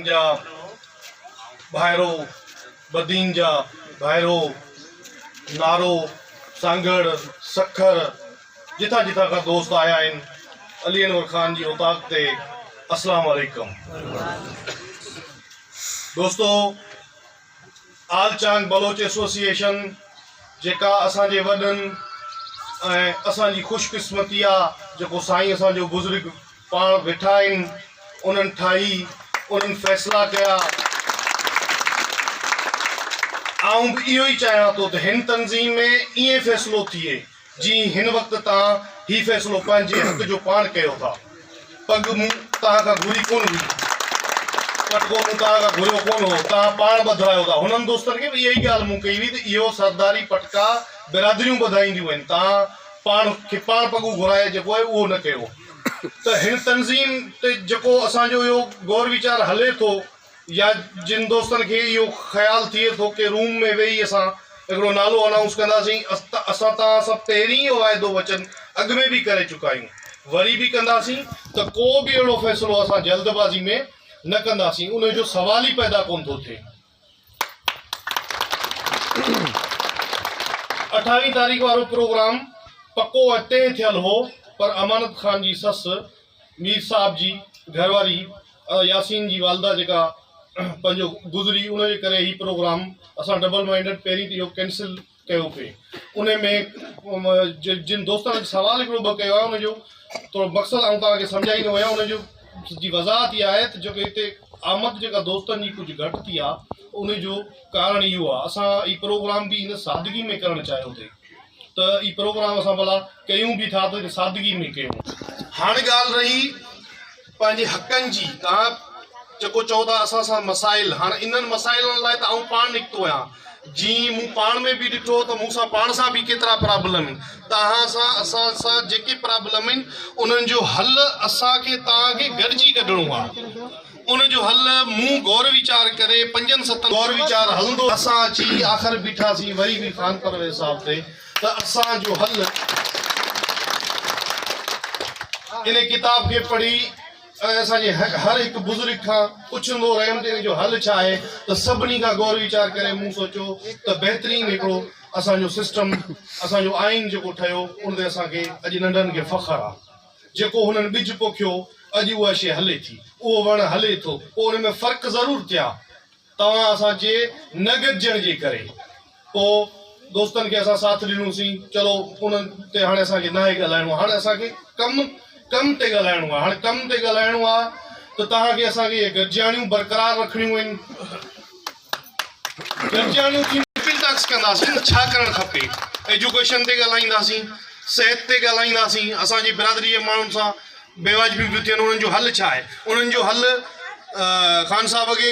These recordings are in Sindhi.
جا ڀائرو، بدين جا ڀائرو، نارو، سانگهڙ، سکر جتان جتان کان دوست آيا آهن علي انور خان جي اوطاق تي اسلام عليڪم. دوستو آل چانگ بلوچ ايسوسيئيشن جيڪا اسان جي وڏن ۽ اسان جي خوش قسمتي آ جيڪو سائين اسان جو بزرگ پاڻ ويٺا آهن انهن ٺاهي انهن فيصلا ڪيا آئون به اهو ئي چاهيان ٿو ته هن تنظيم ۾ ائين فيصلو ٿئي جيئن هن وقت توهان هي فيصلو پنهنجي حق جو پاڻ ڪيو ٿا. پڳ مون توهان کان گهري ڪونه هئي. پٽڪو مون توهان کان گهريو ڪونه هو. توهان پاڻ ٻڌرايو ٿا. هنن دوستن کي به اها ئي ڳالهه مون ڪئي هئي ته اهو سرداري پٽڪا برادريون ٻڌائينديون آهن. توهان پاڻ کي پاڻ پڳون گهرائي جيڪو آهي اهو نه ڪيو ته هن تنظيم تي جيڪو اسان جو اهو غور ويچار هلي ٿو يا جن دوستن کي اهو خيال ٿئي ٿو ڪي روم ۾ ويهي اسان هڪڙو نالو انائونس ڪنداسين اسان توهان سان پهرين اهو واعدو وچن اڳ ۾ به ڪري چڪا آهيون وري به ڪنداسين ته ڪو به اهڙو فيصلو اسان جلد بازي ۾ نه ڪنداسين ان جو سوال ئي پيدا ڪونه ٿو ٿئي. اٺاويهين تاريخ وارو پروگرام پڪو ۽ طئي ٿيل هو پر امانت خان جي سس مير صاحب جي گهرواري ياسين جي والده جيڪا پنهنجو گذري ان جي ڪري هي پروگرام اسان ڊبل مائنڊڊ پهرين ته اهو ڪينسل ڪيو پئي ان ۾ جن دوستن اڄ سوال هڪڙو ٻه ڪيو آهي ان جو ٿورو مقصد آئون توهان کي سمجهائيندو وڃان ان جو جي وضاحت اها آهي ته جيڪو هتي آمد جيڪا دوستن جي ڪجهه گهٽ ٿي آهي ان جو ڪارڻ اهو آهي اسان هي پروگرام به ان سادگي ۾ ڪرڻ چاهيو ٿي ته هي پروگرام اسان ڀلا ڪيون به ٿا ته سادگي ۾ ڪيون. هاڻ ڳالهه رهي پنهنجي حقن جي توهان جيڪو چئو ٿا اسان سان مسائل هاڻ انهن مسائلن لاء ته آئون پاڻ نڪتو آهيان جي مون پاڻ ۾ به ڏٺو ته مون سان پاڻ سان به ڪيترا پرابلم آهن توهان سان اسان سان جيڪي پرابلم آهن انهن جو حل اسان کي توهان کي گڏجي ڪڍڻو آهي ان جو حل مون غور ويچار ڪري پنجن ستن غور ويچار هلندو اسان اچي آخر بيٺاسين وري به خان پرويز صاحب تي ته اسان جو حل ان ڪتاب کي پڙهي ۽ اسان جي هر هڪ بزرگ کان پڇندو رهيم ته ان جو حل ڇا آهي ته سڀني کان غور ويچار ڪري مون سوچيو ته بهترين هڪڙو اسان جو سسٽم اسان جو آئين جيڪو ٺهيو ان تي اسان کي اڄ ننڍن کي فخر آ جيڪو هنن ٻج پوکيو اڄ اها شيء هلي ٿي اهو وڻ هلي ٿو پوء ان ۾ فرق ضرور ٿيا توهان اسان جي نه گڏجڻ جي ڪري پوء دوستن کي اسان ساٿ ڏنوسين چلو انهن تي هاڻي اسان کي ناهي ڳالهائڻو هاڻي اسان کي ڪم ڪم تي ڳالهائڻو آهي هاڻي ڪم تي ڳالهائڻو آهي ته توهان کي اسان کي اهي گڏجاڻيون برقرار رکڻيون آهن گڏجاڻيون ٿينديون پيپل ٽاڪس ڪنداسين ته ڇا ڪرڻ کپي ايجوڪيشن تي ڳالهائينداسين صحت تي ڳالهائينداسين اسان جي برادري جي ماڻهن سان بيواجبيون پيون ٿين انهن جو حل ڇا آهي انهن جو حل خان صاحب اڳي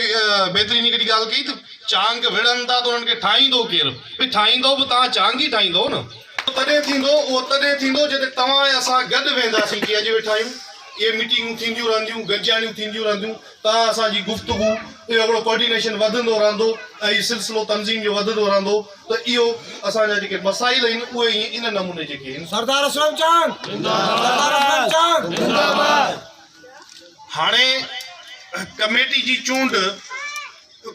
بهترين هڪڙي ڳالهه ڪئي ته چانگ وڙهن ٿا ته انهن کي ٺاهيندو ڪير ڀئي ٺاهيندو به توهان چانگ ئي ٺاهيندو نه تڏهن ٿيندو اهو تڏهن ٿيندو جڏهن توهان ۽ اسان گڏ ويهنداسين جيئن اڄ ويٺا آهيون اهي ميٽنگون ٿينديون رهنديون گڏجاڻيون ٿينديون رهنديون توهان اسان جي گفتگو اهو هڪڙو ڪوآرڊينيشن وڌندو رهندو ۽ هي سلسلو تنظيم جو وڌندو رهندو ته اهو اسان جا جيڪي مسائل آهن اهي ائين ان نموني جيڪي آهن. سردار اسلم چانگ سردار اسلم چانگ زنده باد. هاڻي ڪميٽي جي چونڊ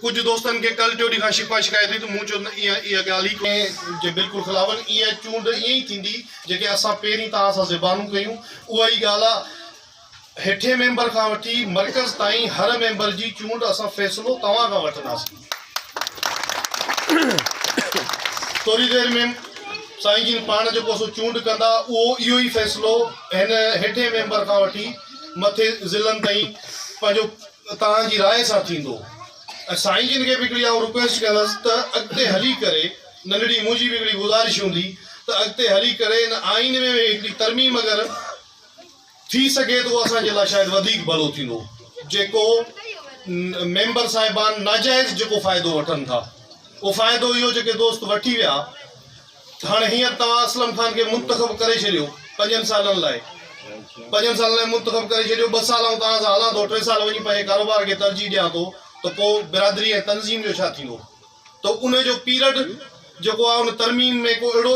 ڪجهه دوستن کي ڪل ٽيو ڏينهن کان شڪوه شڪايت هئي ته مون چيو نه اها اها ڳالهه ئي ڪونهي جي بلڪل خلاف آهن اها چونڊ ائين ئي ٿيندي جيڪي اسان پهرين توهان سان زبانون ڪيون اها ئي ڳالهه آهي هيٺين ميمبر کان وٺي مرڪز تائين هر ميمبر جي چونڊ اسان فيصلو توهان کان وٺنداسين. ٿوري دير ۾ سائين جن پاڻ جيڪو سو چونڊ ڪندا اهو اهو ئي فيصلو هن هيٺين ميمبر کان وٺي مٿي ضلعن تائين پنهنجو توهان جي راء سان ٿيندو ۽ سائين جن کي به هڪڙي آئون رڪويسٽ ڪندس ته اڳتي هلي ڪري ننڍڙي منهنجي به هڪڙي گذارش هوندي ته اڳتي هلي ڪري هن آئين ۾ هڪڙي ترميم اگر ٿي سگهي ٿو اسان جي لاء شايد وڌيڪ ڀلو ٿيندو جيڪو ميمبر صاحبان ناجائز جيڪو فائدو وٺن ٿا اهو فائدو اهو جيڪي دوست وٺي ويا هاڻي هينئر توهان اسلم خان کي منتخب ڪري ڇڏيو پنجن سالن لاء پنجن سالن لاء منتخب ڪري ڇڏيو ٻه سال آئون توهان سان هلان ٿو ٽي سال وڃي پنهنجي ڪاروبار کي ترجيح ڏيان ٿو ته پوء برادري ۽ تنظيم جو ڇا ٿيندو ته ان جو پيرڊ جيڪو آهي ان ترميم ۾ ڪو اهڙو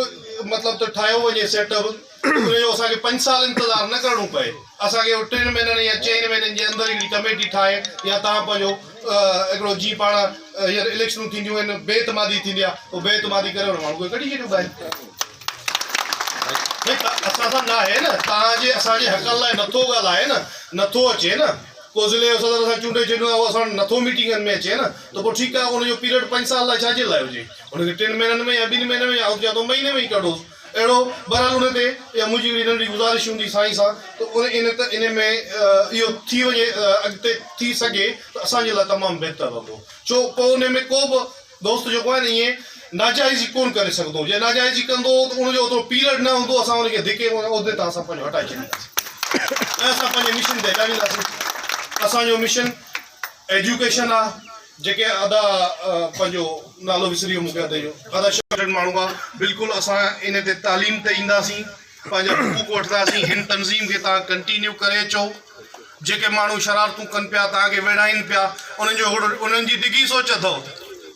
مطلب ته ٺاهيو وڃي سيٽ اپ. ان جو اسان کي پنج سال انتظار نه ڪرڻو پئي. اسان کي ٽن مهينن يا چئن مهينن جي اندر هڪڙي ڪميٽي ٺاهي يا توهان پنهنجو هڪڙو جيئن پاڻ هينئر اليڪشنون ٿينديون آهن بي اعتمادي ٿيندي آهي پوء بي اعتمادي ڪري ان ماڻهو کي ڪڍي ڇڏيو ٻاهر. اسان سان ناهي نه توهان جي اسان جي حقن لاء نٿو ڳالهائي نه نٿو اچي نه ڪو ضلعي جو صدر اسان چونڊي ڇڏيون آهي اهو اسان وٽ نٿو ميٽنگن ۾ اچي نه ته پوء ٺيڪ آهي ان جو پيريڊ پنج سال لاء ڇا جي لاء هجي ان کي ٽن مهينن ۾ يا ٻن مهينن ۾ يا آئون چوان ٿو مهيني ۾ ئي ڪڍوس اهڙو بهرحال ان تي اها منهنجي هڪڙي ننڍڙي گذارش هوندي سائين سان ته ان ان ته ان ۾ اهو ٿي وڃي اڳتي ٿي سگهي ته اسان جي لاء تمام بهتر رهندو ڇو پوء ان ۾ ڪو به دوست جيڪو آهي نه ائين ناجائزي ڪونه ڪري سگهندو جي ناجائزي ڪندو ته ان جو اوترو پيريڊ نه هوندو اسان ان کي ڌڪي ان عهدي تان اسان پنهنجو هٽائي ڇڏينداسين ۽ اسان پنهنجي مشن تي هليا وينداسين اسان جو مشن ايجوڪيشن آ جيڪي ادا پنهنجو نالو وسري ويو مونکي ادي جو ادا شرٽ ماڻهو آ بلڪل اسان ان تي تعليم تي اينداسين پنهنجا حقوق وٺنداسين هن تنظيم کي تان ڪنٽينيو ڪري اچو جيڪي ماڻهو شرارتون ڪن پيا توهان کي ويڙهائين پيا انهن جو هڪڙو انهن جي ڊگهي سوچ اٿو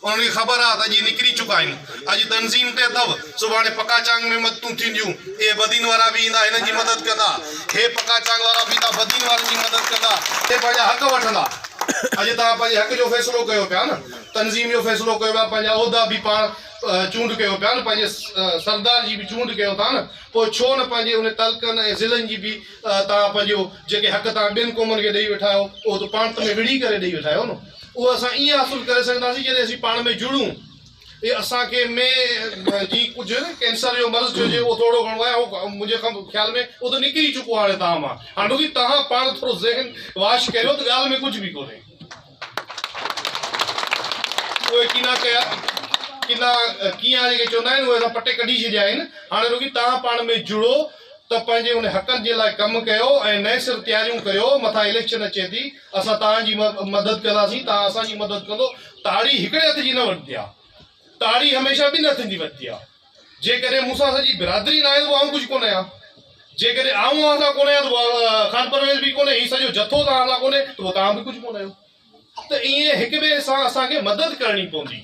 انهن کي خبر آ ته اڄ نڪري چڪا آهن اڄ تنظيم تي اٿو سڀاڻي پڪا چانگ ۾ مدتون ٿينديون اهي بدين وارا به ايندا هنن جي مدد ڪندا هي پڪا چانگ وارا به ايندا بدين وارن جي مدد ڪندا هي پنهنجا حق وٺندا اڄ توهان پنهنجي حق جو فيصلو ڪيو پيا نه تنظيم جو فيصلو ڪيو پيا پنهنجا عهدا به پاڻ چونڊ ڪيو پيا نه پنهنجي سردار جي به چونڊ ڪيو ٿا نه پوء ڇو نه پنهنجي ان تعلقن ۽ ضلعن جي به توهان پنهنجو جيڪي حق توهان ٻين قومن کي ڏئي ويٺا آهيو اهو ته پاڻ ۾ وڙهي ڪري ڏئي ويٺا آهيو نه اهو اسان ائين حاصل ڪري سگهنداسين جڏهن اسين پاڻ ۾ جڙون اهي اسان کي ۾ جي ڪجهه ڪينسر جو مرض ٿيو هجي اهو ٿورو گهڻو آهي اهو منهنجي خيال ۾ اهو ته نڪري چڪو آهي هاڻي توهان مان هاڻي رڳي توهان پاڻ ٿورو ذهن واش ڪريو ته ڳالهه ۾ ڪجهه به ڪونهي. اهي ڪنا ڪيا ڪنا ڪيئن جيڪي چوندا آهن اهي اسان پٽي ڪڍي ڇڏيا آهن هاڻي رڳي توهان پاڻ ۾ جڙو ته پنهنجي ان حقن جي لاء ڪم ڪيو ۽ نئين سر تياريون ڪريو مٿان اليڪشن اچي ٿي اسان توهان جي مدد ڪنداسين توهان اسان جي مدد ڪندو تاڙي هڪڙي هٿ جي نه وڄندي آهي تاڙي هميشه ٻن هٿن جي وڄندي آهي جيڪڏهن مون سان سڄي برادري ناهي ته پوء آئون ڪجهه ڪونه آهيان جيڪڏهن آئون اوهان سان ڪونه آهيان ته پوء خان پرويز به ڪونهي هي سڄو جٿو توهان سان ڪونهي ته پوء توهان به ڪجهه ڪونه آهيو ته ائين هڪ ٻئي سان اسان کي مدد ڪرڻي پوندي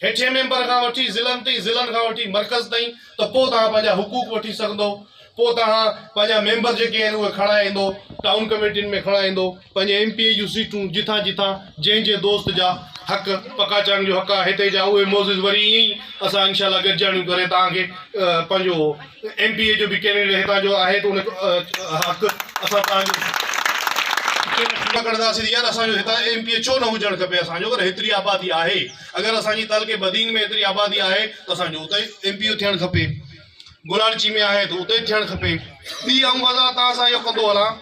هيٺين ميمبر کان وٺي ضلعن تائين ضلعن کان وٺي مرڪز تائين ته پوء توهان پنهنجا حقوق وٺي سگهندو پوء توهان پنهنجا ميمبر جيڪي آهن اهي کڻائي ايندو ٽائون ڪميٽين ۾ کڻائي ايندو پنهنجي ايم پي اي جون سيٽون جتان جتان جنهن جنهن دوست جا حق پڪا چانگ جو حق آهي هتي جا اهي معزز وري ائين ئي اسان انشاء الله گڏجاڻيون ڪري توهان کي پنهنجو ايم پي اي جو به ڪينڊيڊيٽ هتان جو آهي ته ان حق اسان توهان جو ڪڍنداسين يار اسان جو هتان ايم پي اي ڇو نه هجڻ کپي اسان جو اگر هيتري آبادي آهي اگر اسان جي تعلقي بدين ۾ ايتري آبادي آهي ته اسان جو اتي ايم پي او ٿيڻ کپي گولاڙچي ۾ آهي ته اتي ٿيڻ کپي ٻي آئون وضاحت توهان سان اهو ڪندو هلان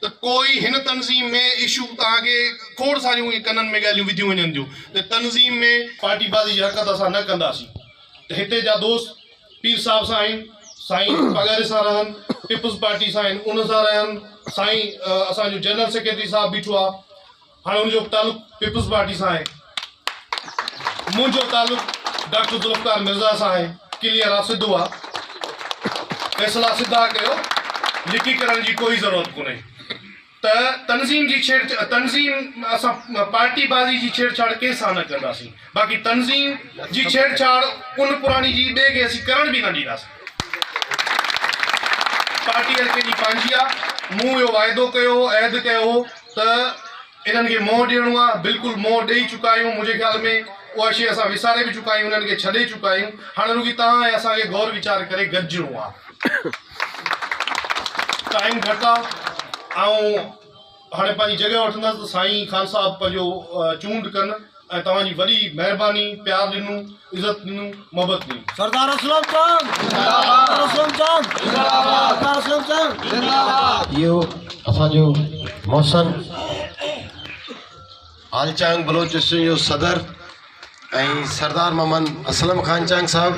ته ڪوئي هن تنظيم ۾ اشو توهان کي کوڙ ساريون ائين ڪنن ۾ ڳالهيون وڌيون وڃن ٿيون ته تنظيم ۾ پارٽي بازي جي حرڪت اسان نه ڪنداسين ته هتي جا دوست پير صاحب سان آهن سائين پاڳاري سان رهن پيپلز پارٽي سان آهن ان سان رهن سائين اسان جو جنرل سيڪريٽري صاحب بيٺو آهي هاڻي ان جو تعلق پيپلز پارٽي سان آهي منهنجو تعلق ڊاڪٽر ذوالفقار مرزا سان آهي ڪليئر آ سڌو آ فيصلا سڌا ڪيو لڪي ڪرڻ جي ڪوئي ضرورت ڪونهي ته تنظيم جي ڇيڙ تنظيم اسان پارٽي بازي جي ڇيڙ ڇاڙ ڪنهن سان نه ڪنداسين باقي تنظيم جي ڇيڙ ڇاڙ ان پراڻي جي ٻئي کي اسين ڪرڻ به نه ڏينداسين پارٽي هر ڪنهن جي پنهنجي آ مون اهو واعدو ڪيو هو عهد ڪيو هو ته انهن کي منهن ڏيڻو آ بلڪل منهن ڏئي چڪا آهيون منهنجي خيال ۾ اها شيء اسان وساري به چڪا آهيون انهن کي ڇڏي چڪا آهيون هاڻي رڳي توهان ۽ اسان کي غور ويچار ڪري گڏجڻو آ ٽائيم گهٽ آ آئون هاڻي پنهنجي جڳهه وٺندس ته سائين خان صاحب پنهنجو چونڊ ڪن ۽ توهان جي وڏي مهرباني پيار ڏنو عزت ڏنو محبت ڏني. سردار اسلم چانگ سردار اسلم چانگ سردار اسلم چانگ زنداباد. اهو اسان جو محسن آل چانگ بلوچ اسٽوڊنٽ جو صدر ۽ سردار محمد اسلم خان چانگ صاحب.